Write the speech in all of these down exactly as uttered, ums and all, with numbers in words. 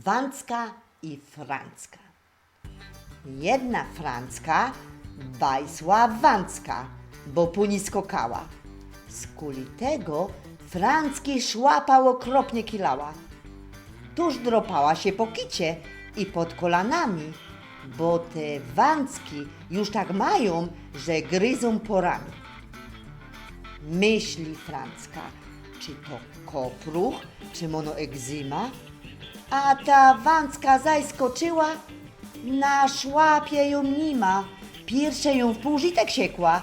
Wãcka i Francka. Jedna Francka bajsła Wãcka, bo pō nij skokała. Skuli tego Francki szłapa ôkropnie kilała. Tuż dropała sie po kicie i pod kolanami, bo te Wãcki już tak majōm, że gryzōm porami. Myśli Francka, czy to kopruch, czy mono egzyma? A ta Wãcka zaś skoczyła, na szłapie jōm ni ma, piyrsze jōm w pōłżytek siekła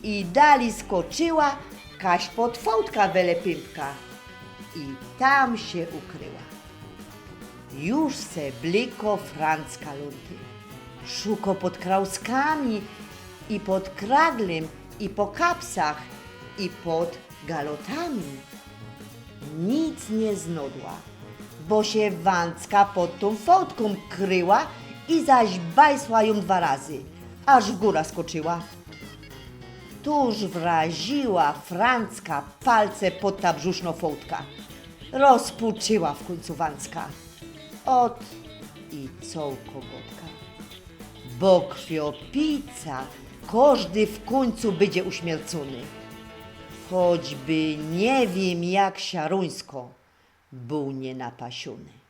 i dalij skoczyła, kaś pod fałdka wele pymka i tam sie ukryła. Już se blyko Francka lōnty. Szuko pod krauskami i pod kraglym, i po kapsach, i pod galotami. Nic niy znodła, bo sie Wãcka pod tōm fałdkōm kryła i zaś bajsła jōm dwa razy, aż w gōra skoczyła. Tuż wraziła Francka palce pod ta brzusznŏ fałdka. Rozpuczyła w kōńcu Wãcka. Ot i cołko gŏdka. Bo krwiopica kożdy w kōńcu bydzie uśmiercōny. Choćby niy wiym jak siarōńsko bōł niynapasiōny.